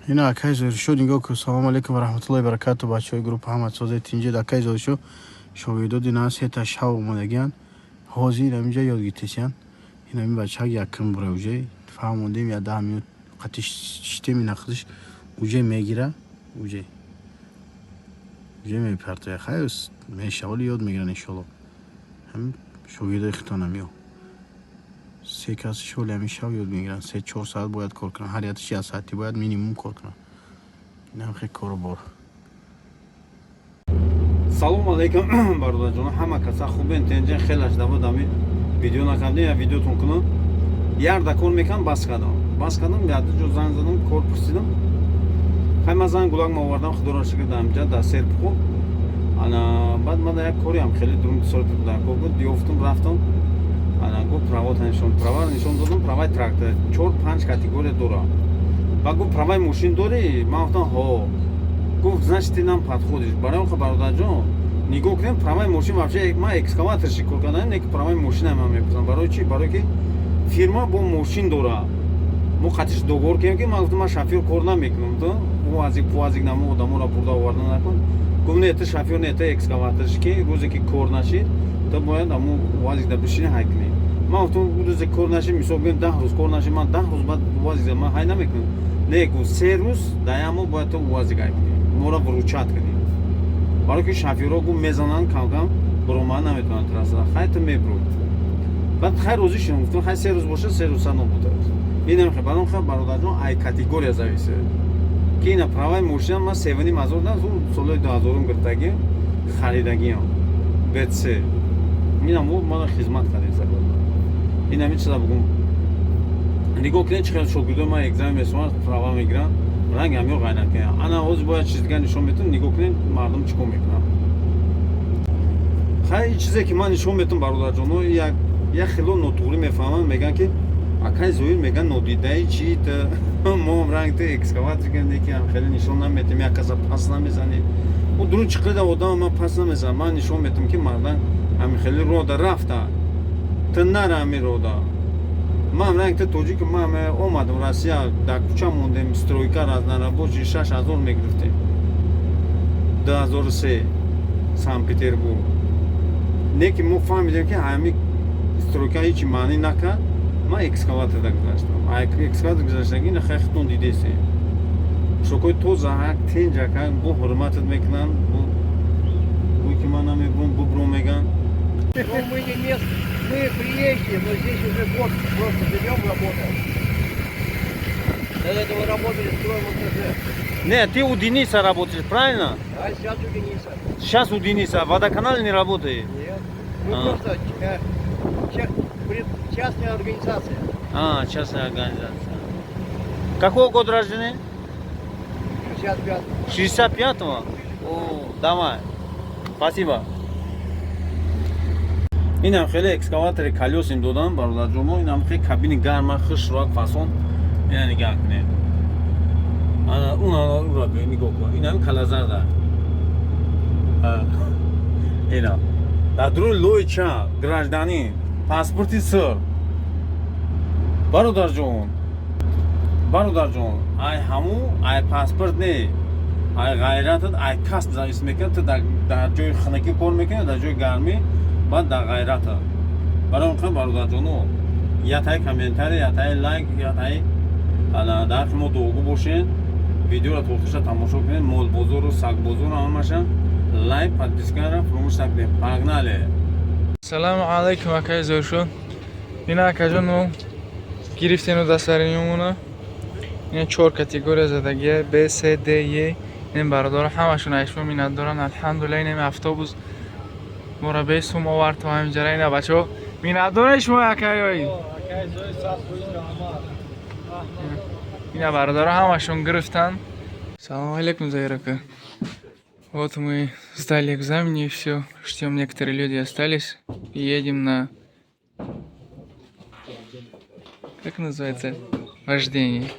Ина, акай Зоҳиршо, нигоҳ кун. Салому алейкум ва раҳматуллоҳи баракату, бачаҳои группа, ҳама созаи тинҷед. Акай Зоҳиршо, шогирдоди на сета шав омадагиян, ҳозир ҳаминҷа ёд гирифтесиян. Ин ҳамин бачаак якум бура, уже фаҳмондем, я 10 минут қати шитем, ина худаш уже мегира, уже мепартоя. Хай, мешаволи ёд мегиран, иншолло. Ҳамин шогирдои хитонам ё се кас шоли ҳамин шав ёд мегиранд. 3-4 соат бояд кор кунанд, ҳар яташ як соати бояд минимум кор кунанд. Инам хел кору бор. Салому алейкум, бародарҷоно, ҳама каса хубен, тенҷен? Хелаш давод, ами видео накардем, я видеотон кунам. Ярда кор мекардам, бас кардам, бас кардам. Яда ҷо занг задам, кор пурсидам. Хай, ман занг гулак ма овардам, худоро шукр, дар дар Серпухов. Ана баъд ман як кориам хеле дурум сол дар кор буд, ёфтум, рафтам. Ана гуфт, правота нишон, права нишон додам, праваи трактор чор панҷ категория дорам. Баъд гуфт: «Праваи мошин дорӣ?» Ман гуфтам: «Ҳо». Гуфт: «Значит, ты нам подходишь». Барои он, бародарҷон, нигоҳ кунем, праваи мошин вообще, ман экскаваторщик кор кардам, не ки праваи мошина ман мепурсам. Барои чӣ? Барои ки фирма бо мошин дора, мо қатиш договор кардем, ки ман гуфтам: «Ман шофёр кор намекунам, ту УАЗик пуазик намо одаморо бурда оварда накун». Гуфт: «Не, ту шофёр не, ту экскаваторщики. Рӯзе ки кор нашид, ту бояд аму УАЗик да бишини, ҳай кунӣ». Ман гуфтам: «Рӯзе кор нашид, мисол гӯем, 10 рӯз кор нашид, ман 10 рӯз баъд УАЗик ман ҳай намекунам». «Не, — гуфт, — 3 рӯз дар як моҳ бояд ту УАЗик ҳай кунӣ, моро выручать кунӣ, барои ки шофёрҳо, — гуфт, — мезананд, камкам буромада наметавонанд трассада, хай, ту мебурӯ». Баъд хай, розӣ шудам, гуфтам: «Хай, 3 рӯз боша, 3 рӯз сано буда». Инам хай, баром хай, бародарҷон, ай категория зависит, ки ина праваи мошина ман 3,5 ҳазор да, солҳои 2000-ум гирифтагӣ, харидагиам, БЦ. Инам мана хизмат кардем. Ин ҳамин чиза бугум. Нигоҳ кунед, чӣ хел шогирдои ман экзамен месоманд, права мегиранд, ранг ҳамё ғайрат кунанд. Ана ҳозир бояд чиз дигар нишон метавон. Нигоҳ кунед, мардум чӣ кор мекунанд. Хай, чизе ки ман нишон метавон, бародарҷоно, як хело нотуғрӣ мефаҳманд, мегӯянд, ки акай Зоҳир, мегӯянд, нодидаи чи мо ранг ту экскаватор ки ҳам хеле нишон наметем, як каса пас намезанем. О дурун чиқида одам ман пас намезанам, ман нишон метавам, ки мардан ҳами хеле рода рафта, ту нара ҳами рода. Ман ранг ту тоҷик, ман омадам Россия, дар кӯча мондем, стройка, разнорабочий, 6000 мегирифтем 2003 Санкт Петербург. Не ки мо фаҳмидем, ки ҳами стройка ҳечи маънӣ накард, ман экскаваторда гузаштам. Экскаватор гузаштагӣ на, хай, худтон дидесем, шокои тоза ҳак, тенҷака, бо ҳурматат мекунанд, гӯй ки ман намебурам, бубуром, меган. Ну, мы не мест, мы приезжие, но здесь уже год просто живем, работаем. До этого работали в строймонтаже. Не, ты у Дениса работаешь, правильно? А сейчас у Дениса. Сейчас у Дениса. В водоканале не работает? Нет. Мы А. просто частная организация. А, частная организация. Какого года рождены? 65. 65-го? О, давай. Спасибо. Инам хеле экскаватори колёсный додам, бародарҷоно, инам хеле кабини гарма, хушрак, фасон. Ина нигаҳ кунед. Ана, уна ура нигоҳ кун. Инам калазарда. Ина. Дар дуруни лои ча, гражданин, паспорти сир. Бародарҷон, бародарҷон, ай ҳаму, ай паспорт не, ай ғайратат, ай касб завис мекунад. Ту дар ҷои хунукӣ кор мекунӣ, дар ҷои гармӣ, баъд дар ғайратат. Барои он қадр, бародарҷоно, ятаи комментарий, ятаи лайк, ятаи ана дар ҳаққи мо дуогӯ бошед. Видеоро то охирша тамошо кунед, молбозору сагбозору ҳамаша лайк, подпискаро фаромӯш накунед. Погнали! Салому алайкум, акаи Зоҳиршон. Ина, акаҷон, мо гирифтем дастариёмона. Ина чор категория задагия: Б, С, Д, Е. Ин бародаро ҳамашон айшмо миннат доранд. Алҳамдулилла, инами автобус моро бесум овард то ҳаминҷара. Ина бачаҳо миннатдоред шумо, акаёи. Ина бародаро ҳамашон гирифтанд. Салому алейкум, Зоир ака. Вот мы сдали экзамены и все. Ждем, некоторые люди остались. И едем на, как называется? Вождение.